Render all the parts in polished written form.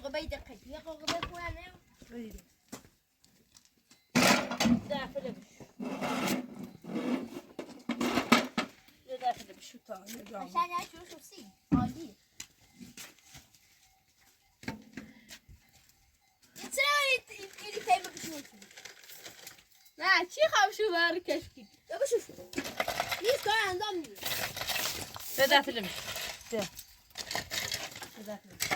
قوقبه دقت یه قوقبه خوانه. داخل بش. داخل بش عشان يعيشوا شو عادي. نه چی خواب شو بار کشکی بابا شوف نیست کار انجام میده. به داخل بش. ده. داخل بش.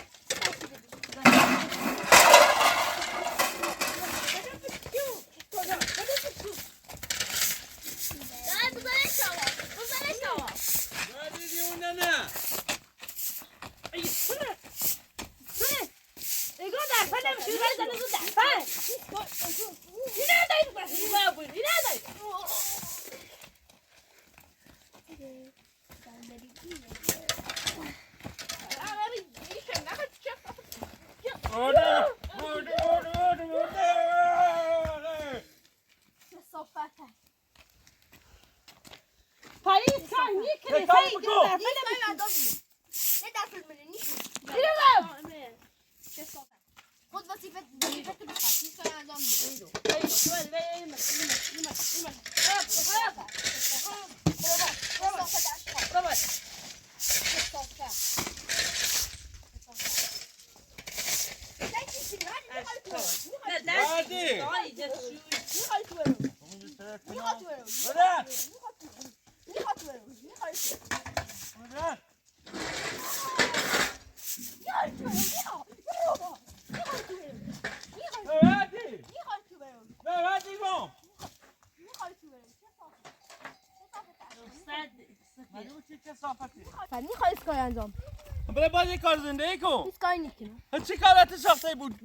برای باز کار زنده کن. هیچ کاری نکنم. چه کارت ساخته بود؟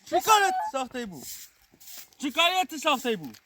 چه کارت ساخته بود؟ چه کاریت ساخته بود؟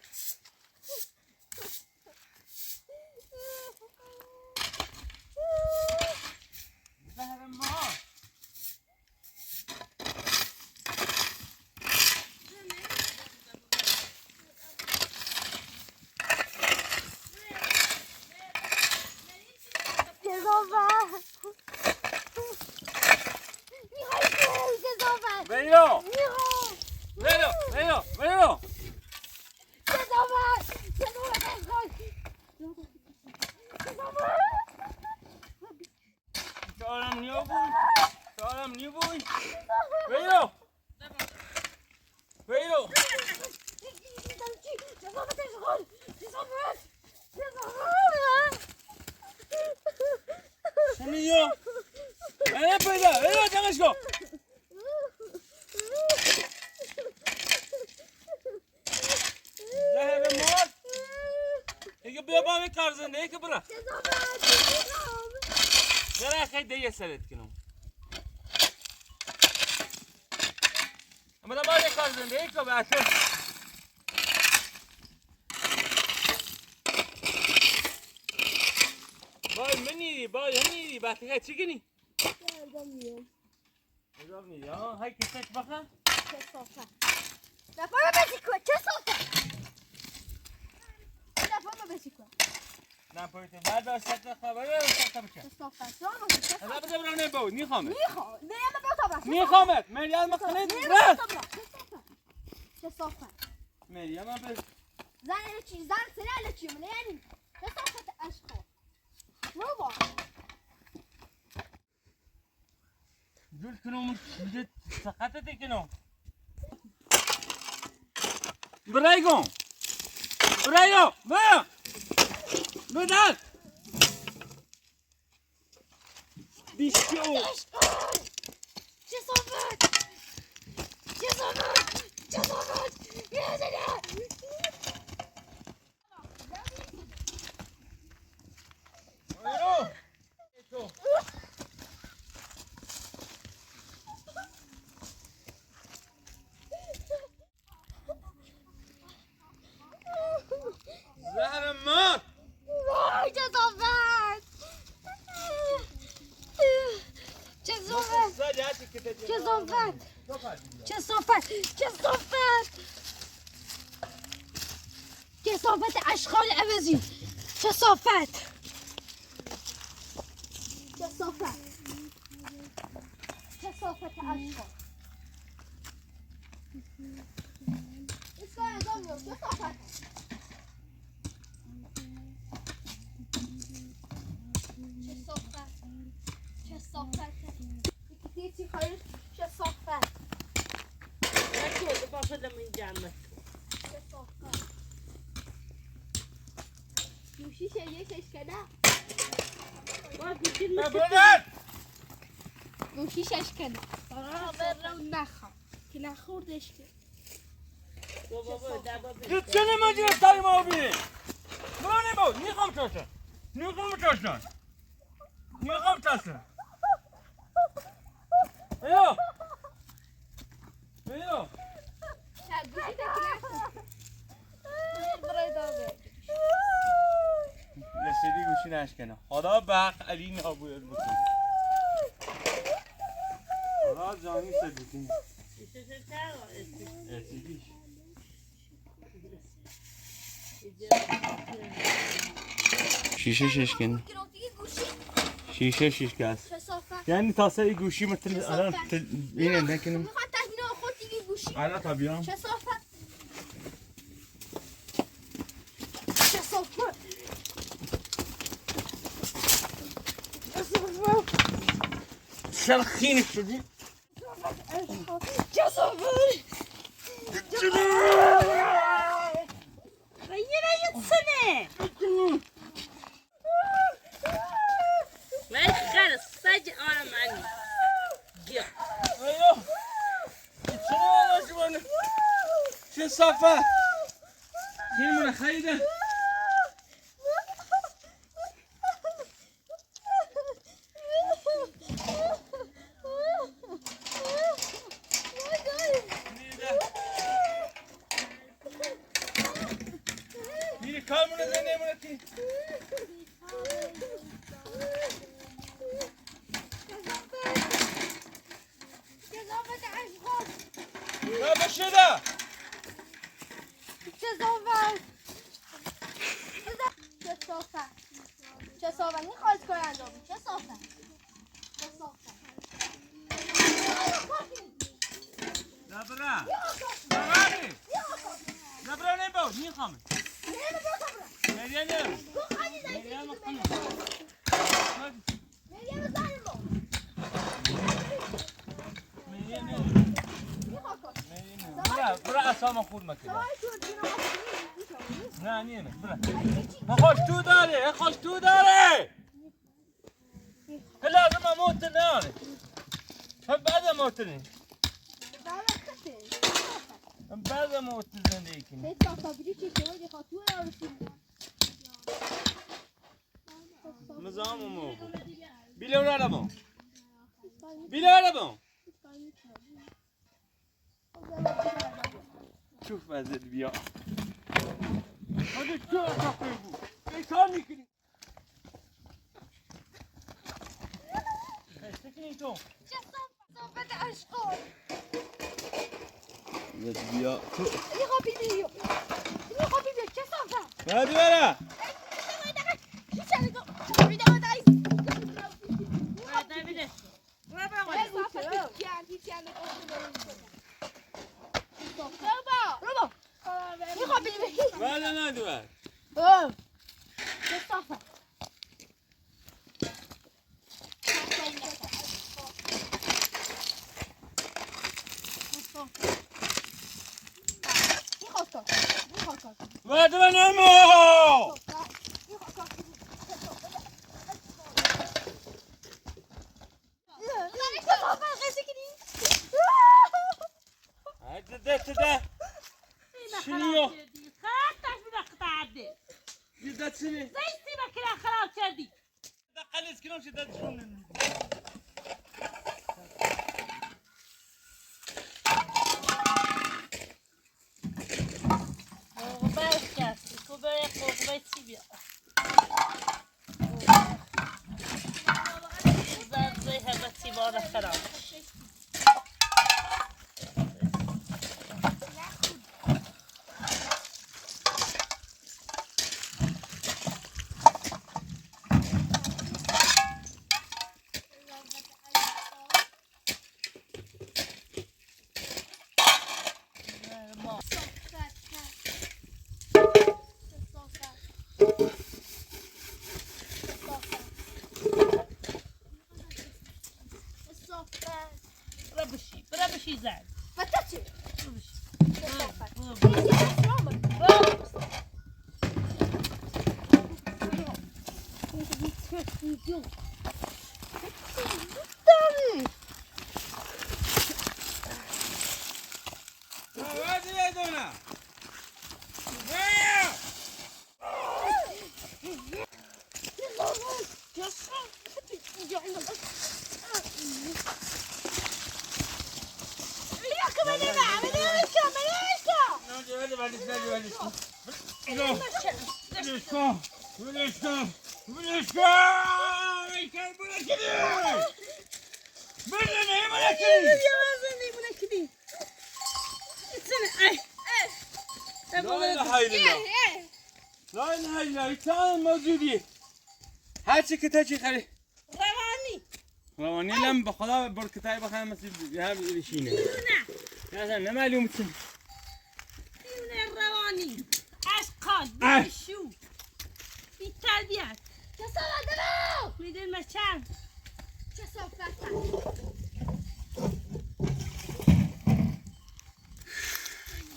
سرت کنم. اما دارم کار زنده که باشه. بای منیری بای هنیری باشه چی کنی؟ انجام میدی ها های کسک بخه؟ کسافت. نفر بسی کن کسافت. نفر بسی کن. نه پایت بعد از سطح خبره سطح بکن. کسافت. انا بده برام نه بود نیخوامت. نیخوام. نه ما بیا نیخوامت. مریم مخنه رس. کسافت. مریم به زن چی زن سلاله چی من یعنی کسافت اشخاص. بابا. جول کنم سقطت کنم. برایگون. برایگون. برا. بدل. بیشو. کسافت. کسافت. کسافت. یه زهر مار. وای کسافت. کسافت. کسافت. کسافت. کسافت. کسافت اشغال عوضی. کسافت. کسافت. کسافت اشغال. هیچ کار انجام میدم کثافت. کثافت، کثافت. یکی خارج. کثافت. نکن بابا من جمعت. کثافت. گوشی یه ششکنه. ما گوشی مشکل. برادر. گوشی ششکنه. برو نخواه که نخوردش که. بابا بابا. چه نماجی تای ما بی؟ برو نبو، نیخوام چاشن. نیخوام چاشن. نیخوام چاشن. ایو. ایو. گوشی که نخورد. برای داده. رسیدی گوشی نشکنه. خدا بق علی نابود بکن. خدا جانی سدیدی. رسیدیش. شیشه ششکن. شیشه شیشکست. کثافت. یعنی تا سری گوشی مثل الان اینه نکنم. میخواد تشنه خود دیگه گوشی. الان تا بیام. کثافت. کثافت. کثافت. چرا خینک شدی؟ کثافت. غير يتصنع. ما خلص فجأة أنا معني. ایو. چرا والا شما چه صفت؟ خیلی خریدن. میری کارمونه زنده مونه تی. کثافت عشقات. نه بشیده. کثافت. کثافت. کثافت. میخواد کار انجام بدی. کثافت. کثافت. نه برا. نه نه برا نبو میخوام. مریم نه. مریم خانم. مریم نه. برا برا اصلا خود مکه. نه نه برا. خوش تو داره خوش تو داره. لازم اموت نه. بعد اموت نه. بعد اموت زندگی کنی. نظام مو. بیلو araba. بیلو araba. شوف وزد بیا. هذا شو تقريبا؟ ايش کار میکنی؟ سکنی تو. کثافت عشقات. بیا تو. کثافت. بعد برا. بعد نه دوبار. بعد نمو. ده ده. شنو؟ خربتش من قطع عدي. ده شنو؟ زي سيبك كده خراب كردي. ده قلت كلام شي ده شنو؟ غبار كوباية غبار سيبيا. زي هبتي بارا خراب. برا بشي برا بشي زعل فتشي برا بشي كثافة. برا بشي. لا اله الا الله. لا اله الا الله. چند موجودی هر چی که تا چی خری روانی روانی لم به خدا برکتای بخوام مثل هم بشینه نه نه اصلا نه معلوم چی دیونه روانی اشقال اه. بیشو بی تربیت كثافة. میدون مچن كثافة.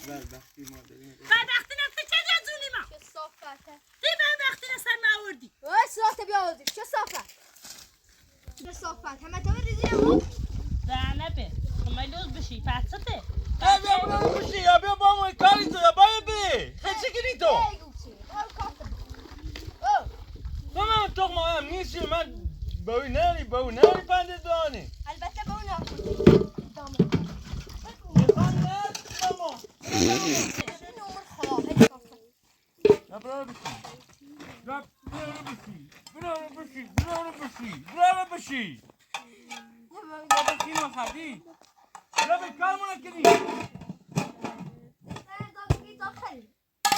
بدبختی ما داریم. بدبختی نفت چه جزونی ما كثافة. دی بدبختی نسر ما آوردی وش راسته بیاوردی؟ كثافة. كثافة. همه تمر ریزی نه به خمالوز بشی فتصده اه، بیا برو بشی یا بیا با ما کاری تو یا باید بی خیلی چی کنی تو تو من تخم هم نیستی من باوی نری باوی نری پنده دانی البته به اون میخوام نه ماما یا برو بشی یا برو بشی برو بشی برو بشی برو بشی یا بشی ما خردی یا به کار منو کنی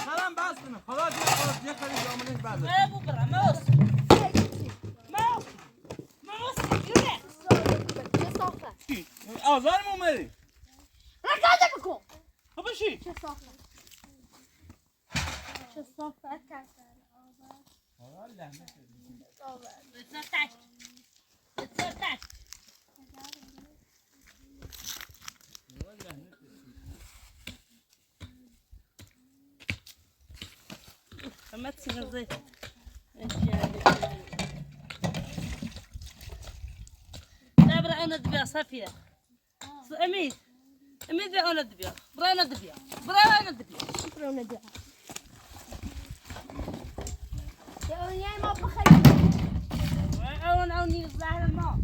سلام بس کنه خدا دیگه خدا دیگه خیلی دامنش بنده ما بو برا ما وصل ما وصل ما وصل یونه آزارم اومدی خب بشی بتر تشت بتر تشت ما تصير لا برا انا دبيا صافية اميد اميد برا انا دبيا برا انا دبيا برا انا دبيا اون اوني الظاهر ما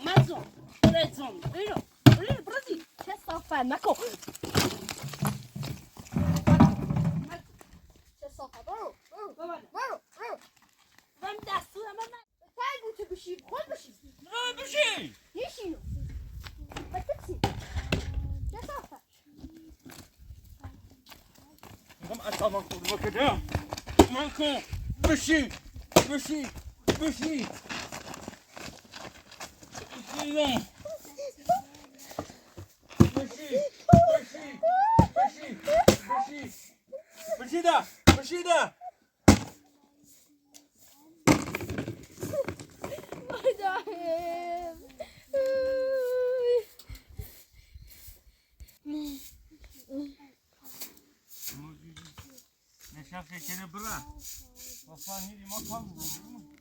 ما تزوم برا تزوم ايلو ايلو برازيل ماكو كثافة. برو برو بابا برو برو من دستور من تايجو تبشي خود بشي برو بشی يشيلو بتبسي كثافة. میخوام اصلا خود بکنم من کن بشی بشی بشی بشی بشی بشی بشی بشی بشی ده بشی ده نشاف شکنه برا وفا نیدی ما کار بودم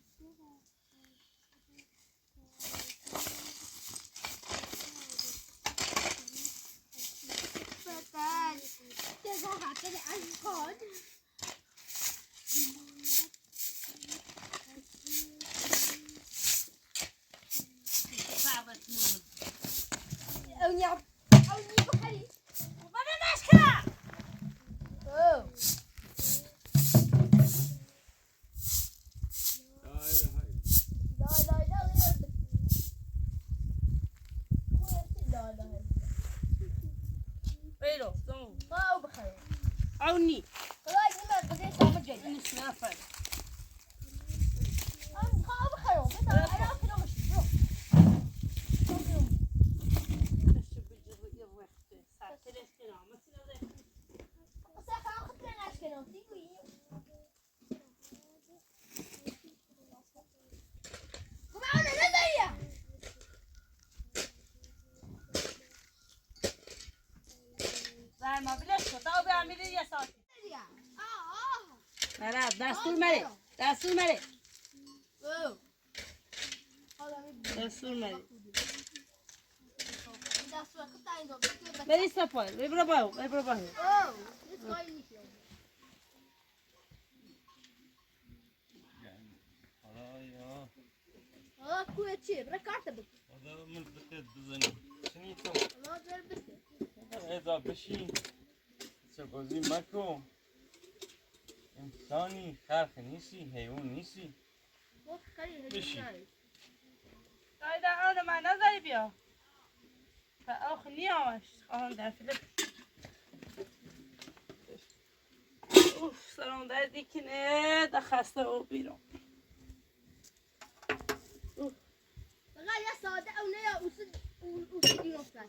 صعبة تموم بابا مشكلة ايلو زوم عوني نسافر دستور مره دستور مره دستور مره بری سپای بری برو بری برو بازی مکن انسانی خرخ نیستی حیوان نیستی بشی دایدا آن من نزایی بیا فاخ نیامش آن در فیلم اوف سلام در دیکنه ده خسته و بیرون غالية ساده او نيا وسد وسد يوصل.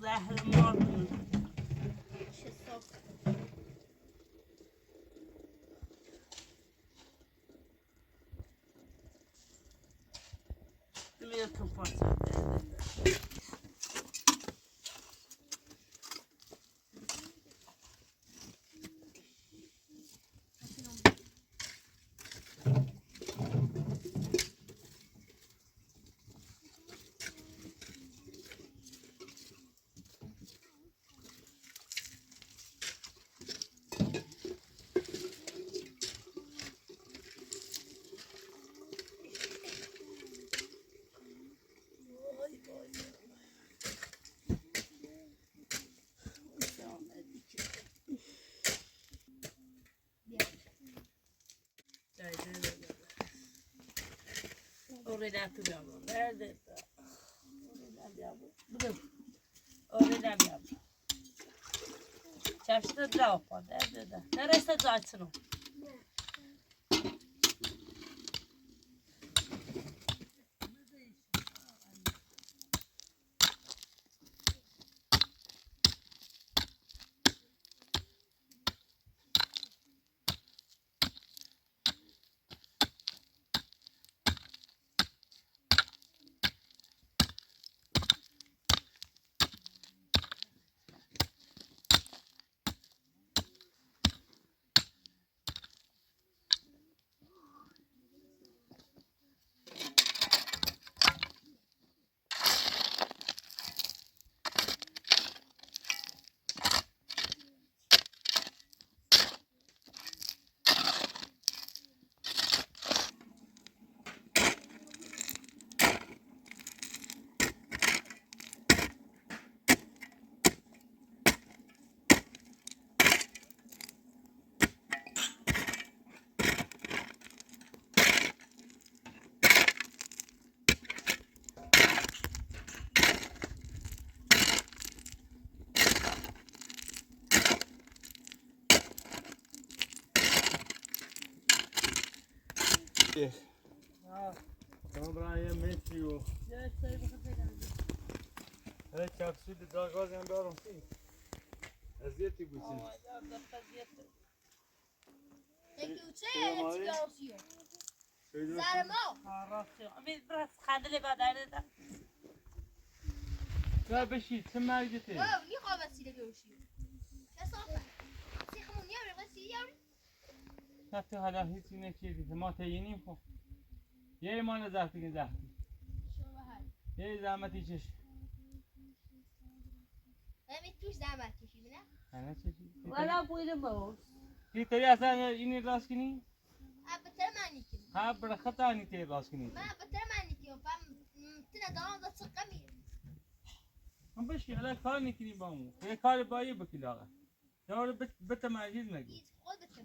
زهر مار Neresi açsın o? Dobra, je myciu. Hele çarpsıydı daha gaz yan Eziyeti bu için. زرما امید برا خندله بعد ده. برا بشی چه مرگته؟ واو میخوام وسیله بیوشی کسافت سیخمون یاری وسیله یاری. نه حالا هیچی نکردی ما تیینیم خب یه ایمان زختی که زختی یه زحمتی چش همین توش زحمت کشیدی نه؟ نه چشی ولا بویل موس تی اصلا اینی راست کنی؟ بتر من نیکنی ها بر خطا نی تی راست کنی ما بتر من نیکنی فهم تنا دارم دا چقمی. هم بشی حالا کار نکنی با مو یه کار بایی بکی آقا دور بت معجز نگی هیچ خود بتر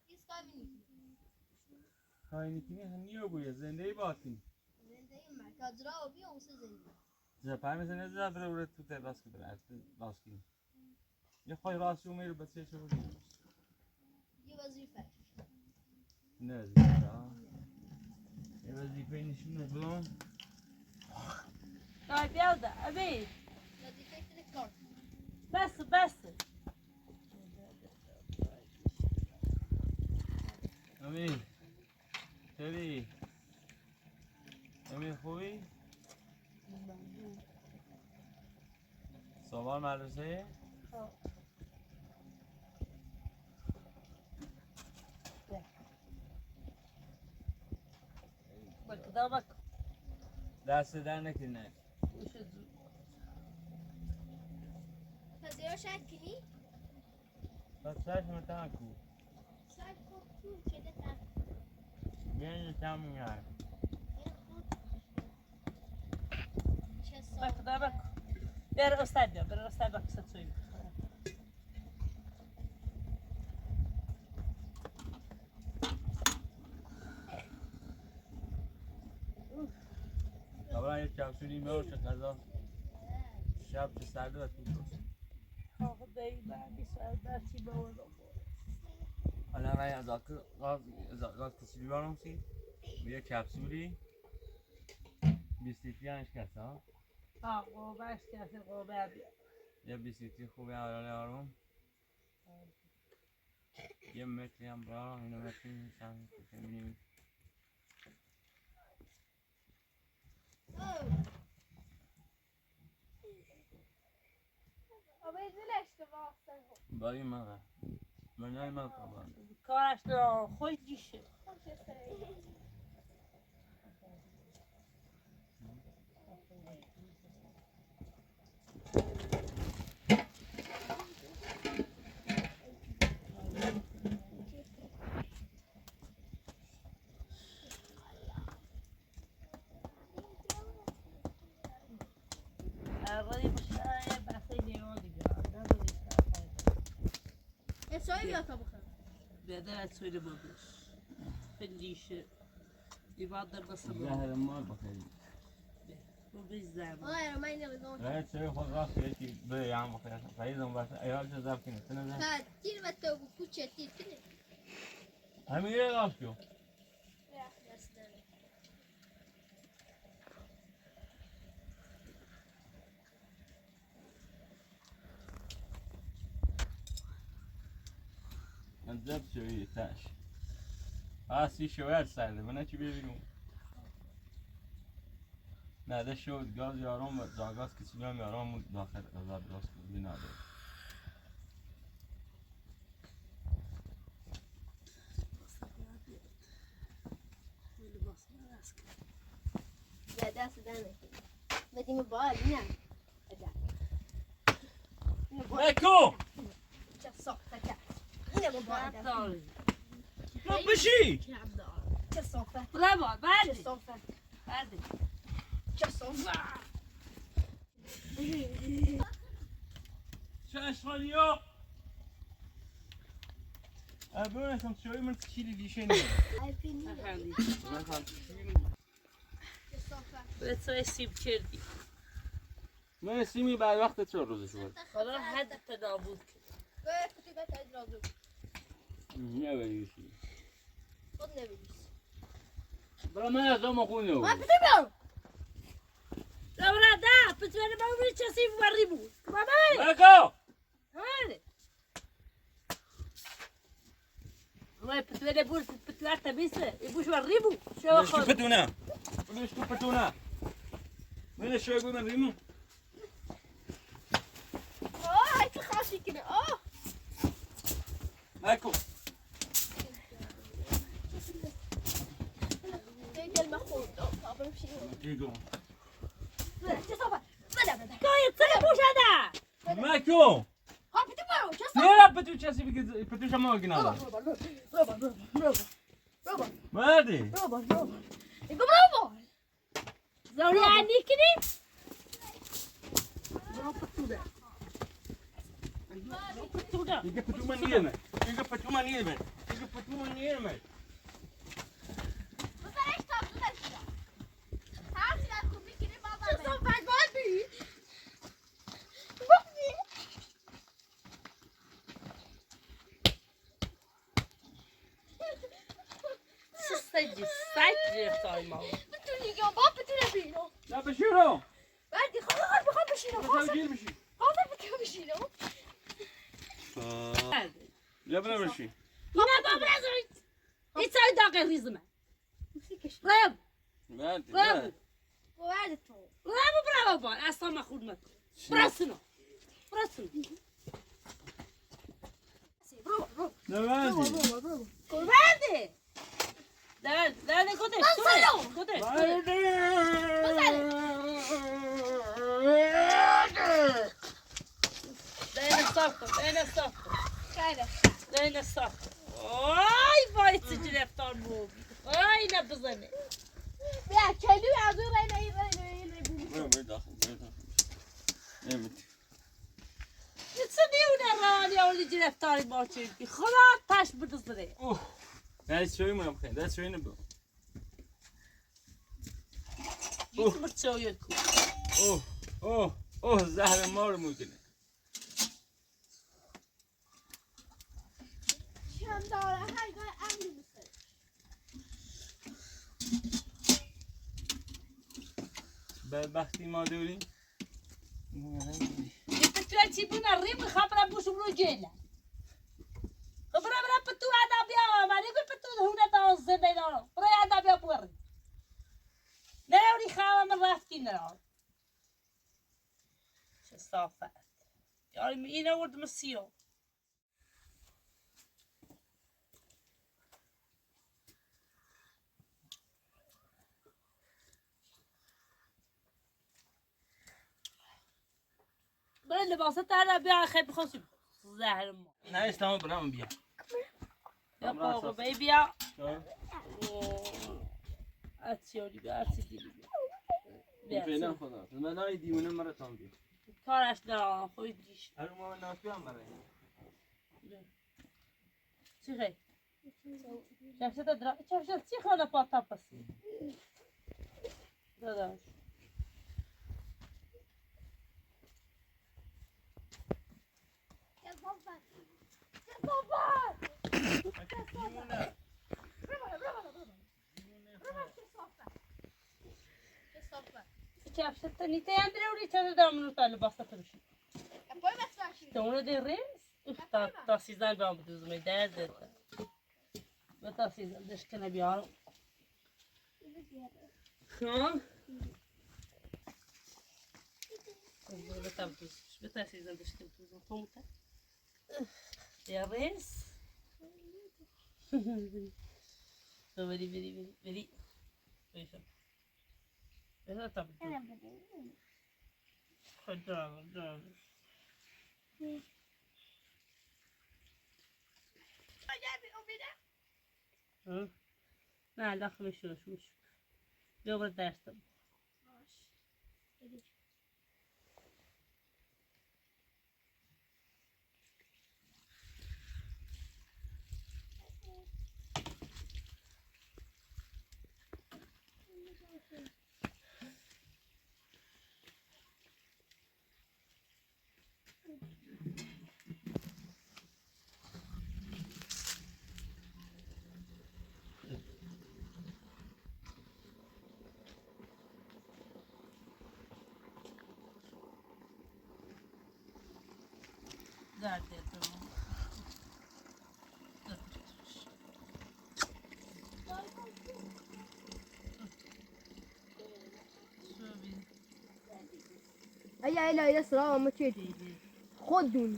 هیچ کاری نیکنی. کاری نکنی هنیو گویه زنده باتی زنده مرکز را و بیا و سه زنده. زپای مثلا زفر ورد تو تی راست کنی راست کنی یه خوی راست اومیر بچه چه بودی یه وظیفه. نه وظیفه یه وظیفه نشونه بلون طيب يلا امید وظیفه تنه کار. بس بس. امیر چطوری؟ امیر خوبی؟ صبح مدرسه؟ بك دست در نکنه. پذیرا شاید کنی؟ بس سرش متن کو شاید خوب تو چه تن. یه تموم یار. چه سال. بك بك بر استاد بر استاد بك ستوي. قبلا یه کپسولی میور چه غذا شب چه سرده و تو حالا من از گاز کسی بیارم سی یه کپسولی 20 لیتری هنش کس ها؟ ها قوبش کسی قوبه بیا. یه 20 لیتری خوبه حالا آروم یه متری هم برارم اینو متری میشم میبینیم. باقی من من من طبعا کارش رو خود دیشه. بعدها تسوي بابش فنديش يبعض بس ظاهر مال بخير وبالزعم آه ما نبغى لا تسوي خذ راسك هيك بده يا عم بخير فايزة بس ايوه جزاك كنا سنة تیر و تو کوچه تیر تیر. همین یه راسكيو نزب شوية تاش سی شوية سرده من چی ببینم نه ده شد گاز یارم و گاز کسی هم یارم داخل غذا درست بنا ده دست دمه بدیم بالا نه نکو چه ساخته کرد اینه با بشی چه صافه برافو چه بعد صافه بعد چه صافه چه اشغالی ها ببینم چه من کیلی لیشه نیه بتوی سیب کردی من سیمی بعد وقت چه روزش بود حالا حد تنابود کرد نه بریشی خود نبریش برا من از اون خونه ما بتونم لا دا بتوی ما بری چه سیب بری بود بابا نکو هره وي بتولي بوش بتولي تبيسة يبوش وريبو شو شو خذ بتونا؟ من شو بتونا؟ من شو يقول من ريمو؟ اه هاي خاصي كده اه ماكو ده المخوض اه بمشي ديجو بدا بدا كوي تصير بوش هذا ماكو ها بتبرو شو صار لا بتو تشاسي بتو شما قلنا روبا روبا روبا روبا ما ادري روبا روبا يقول روبا زوري عني كده يجي بتو من يمه يجي بتو من يمه يجي بتو من يمه بلاش طب بلاش تعالي لا تكون كده بابا شو صار بعد بابي بابي سجي سجي اختاري ماما بتقولي يا بابا بتقولي بينو لا بشيرو بعد خلاص بخاف بشيلو خلاص بس بشي خلاص بتقولي بشيلو لا بلا بشي هنا بابا زعيت يتساوي داقي ريزمه راب ما ادري راب وعدته راب برافو بار اصلا ما خود ما براسنا براسنا روبا روبا لا ما ادري روبا روبا قرباني لا لا لا كنت بصلوا. كنت لين الصفر لين الصفر خير لين الصفر اي باي تسجل افطار موبي اي نبزني يا كلو عزو رينا رينا تسني ولا راني اولي جي افطاري ما خلاص تاش بدزري لا تسوي ما بخير لا تسوي نبو جيت مرتسوي اوه اوه اوه الزهر مار ممكن كم دار هاي قال عمي مثل بدبختی ما داریم بتواتي بنا الريم خبرة بوش بلو جيلا خبرة برا بتو عدا بيا ما نقول بتو هنا تا الزنا لا برا عدا بيا بوري لا خاوة من رافتين لا شو الصافات يعني إينا ورد مسيو برا لباسات أنا بيع خيب خصي زهر ما نه اسلام برام بیا يا بابا بيبيع اتسيولي بيع اتسيدي بيع فعلا خدا من نه دیوونه مرا تام بیا کارش دارم خوی دیش هر ما نافی هم برای چی خی شفشت درا شفشت چی خانه پاتا پسی داداش يا بابا يا بابا روبا روبا روبا روبا كصافة كصافة شفشت نیته اندره ولی چه دارم نو تا لباس تروشی پای بس تونه دی ریس تا تا سیزن بیام بدوزم درد و تا سیزن دش کنه بیارم ها بتا بدوز بتا سیزن دش کنه بدوزم تومتا يا ريس بری بری بری بری بری بری تا خدا خدا نه لا خمش شو شو بیا درستم درد Eya ye le srɔ̃ wɔm tsoe. Xodun.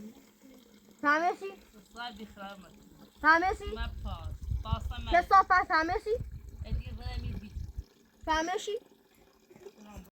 Famesi. Famesi. Kesofa famesi. Famesi.